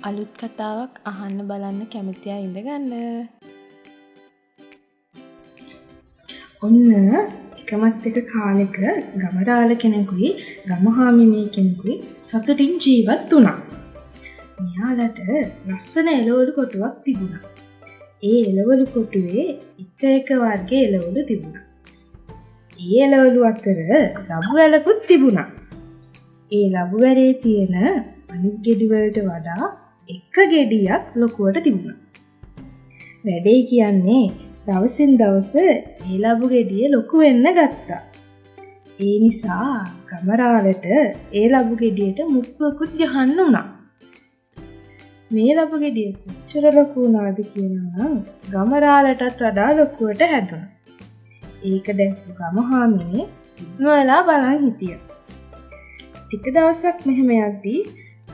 අලුත් කතාවක් අහන්න බලන්න කැමති අය ඉඳගන්න. ඔන්න එකමත් එක කාලෙක ගමරාල කෙනෙකුයි ගමහාමිනේ කෙනෙකුයි සතුටින් ජීවත් වුණා. මෙයාලට ලස්සන එළවලු කොටුවක් තිබුණා. ඒ එළවලු කොටුවේ එක එක වර්ගයේ එළවලු තිබුණා. ඒ එළවලු අතර ලබු වැලකුත් තිබුණා. ඒ ලබු වැලේ තියෙන අනිත් ගෙඩි වලට වඩා එක ගෙඩියක් ලොකුවට තිබුණා. වැඩේ කියන්නේ දවසින් දවස ඒ ලබු ගෙඩිය ලොකු වෙන්න ගත්තා. ඒ නිසා ගමරාලට ඒ ලබු ගෙඩියට මුක්කුවකුත් ගහන්න වුණා. මේ ලබු ගෙඩිය කොච්චර ලොකු වුණාද කියනවා නම් ගමරාලටත් වඩා ලොකුවට හැදුණා. ඒක දැක්කු ගමහාමිනේ පුදුම වෙලා බලන් හිටියා. ටික දවසක් මෙහෙම යද්දී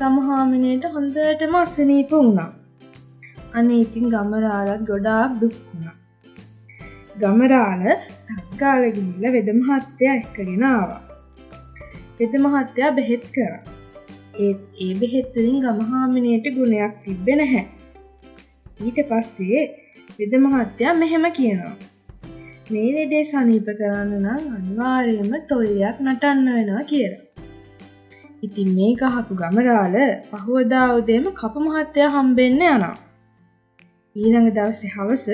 ගමහාමිනේට හොඳටම අසනීප වුණා. අනේ ඉතින් ගමරාලත් ගොඩාක් දුක් වුණා. ගමරාල ටක් ගාලා ගිහිල්ලා වෙද මහත්තයා එක්කගෙන ආවා. වෙද මහත්තයා බෙහෙත් කරා. ඒත් ඒ බෙහෙත් වලින් ගමහාමිනේට ගුණයක් තිබ්බේ නැහැ. ඊට පස්සේ වෙද මහත්තයා මෙහෙම කියනවා. මේ ලෙඩේ සනීප කරන්න නම් අනිවාර්යයෙන්ම තොইলයක් නටන්න වෙනවා කියලා. ඉතින් මේක අහපු ගමරාල පහුවදා උදේම කපු මහත්තයා හම්බෙන්න යනවා. ඊළඟ දවසේ හවස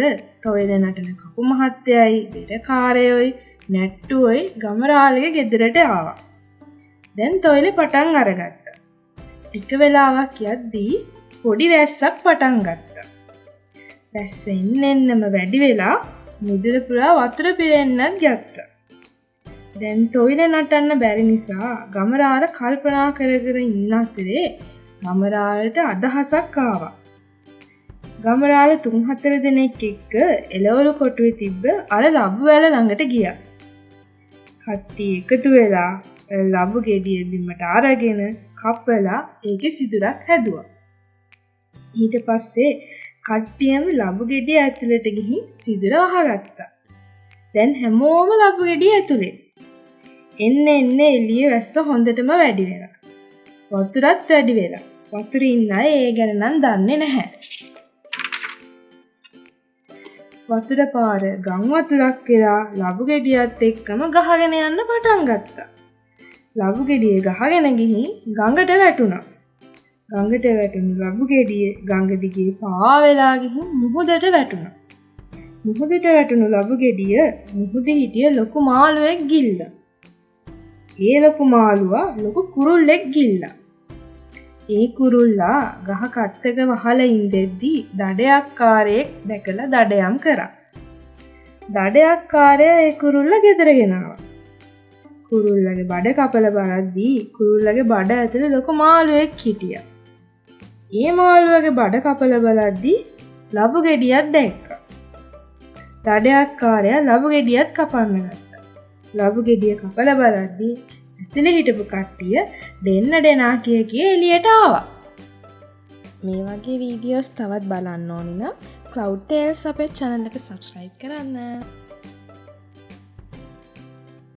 තොইল නටන කපු මහත්තයයි බෙරකාරයොයි නැට්ටුවොයි ගමරාලගේ ගෙදරට ආවා. දැන් තොইল පටන් අරගත්තා. ටික වෙලාවක් යද්දී පොඩි වැස්සක් පටන් ගත්තා. වැස්ස එන්න එන්නම වැඩි වෙලා මුදුන පුරා වතුර පිරෙන්නත් ගත්තා. දැන් තොইল නටන්න බැරි නිසා ගමරාල කල්පනා කර කර ඉන්න අතරේ ගමරාලට අදහසක් ආවා. ගමරාල 3-4 දෙනෙක් එක්ක එළවලු කොටුවේ තිබ්බ අර ලබු වැල ළඟට ගියා. කට්ටිය එකතු වෙලා ලබු ගෙඩිය බිමට අරගෙන කපලා ඒකේ සිදුරක් හැදුවා. ඊට පස්සේ කට්ටියම ලබු ගෙඩිය ඇතුළට ගිහින් සිදුර වහගත්තා. දැන් හැමෝම ලබු ගෙඩිය ඇතුලේ. එන්න එන්න එළිය වැස්ස හොඳටම වැඩි වෙලා. වතුරත් වැඩි වෙලා. වතුරේ ඉන්න අය ඒ ගැන නම් දන්නේ නැහැ. වතුර පාර ගම් වතුරක් වෙලා ලබු ගෙඩියත් එක්කම ගහගෙන යන්න පටන් ගත්තා. ලබු ගෙඩිය ගහගෙන ගිහින් ගඟට වැටුණා. ගඟට වැටුණු ලබු ගෙඩිය ගඟ දිගේ පා වෙලා ගිහින් මුහුදට වැටුණා. මුහුදට වැටුණු ලබු ගෙඩිය මුහුදේ හිටිය ලොකු මාළුවෙක් ගිල්ලා. ඒ ලොකු මාළුවා ලොකු කුරුල්ලෙක් ගිල්ලා. ඒ කුරුල්ලා ගහ කත්තක වහලා ඉඳෙද්දී දඩයක්කාරයෙක් දැකලා දඩයම් කරා. දඩයක්කාරයා ඒ කුරුල්ලා ගෙදර ගෙනාවා. කුරුල්ලගේ බඩ කපලා බලද්දී කුරුල්ලගේ බඩ ඇතුලේ ලොකු මාළුවෙක් හිටියා. ඒ මාළුවගේ බඩ කපලා බලද්දී ලබු ගෙඩියක් දැක්කා. දඩයක්කාරයා ලබු ගෙඩියත් කපන්න ගත්තා. ලබු ගෙඩිය කපලා බලද්දී ඇතුලේ හිටපු කට්ටිය දෙන්න දෙනා කිය කිය එළියට ආවා. මේ වගේ වීඩියෝස් තවත් බලන්න ඕනි නම් Cloud Tales අපේ channel එක subscribe කරන්න.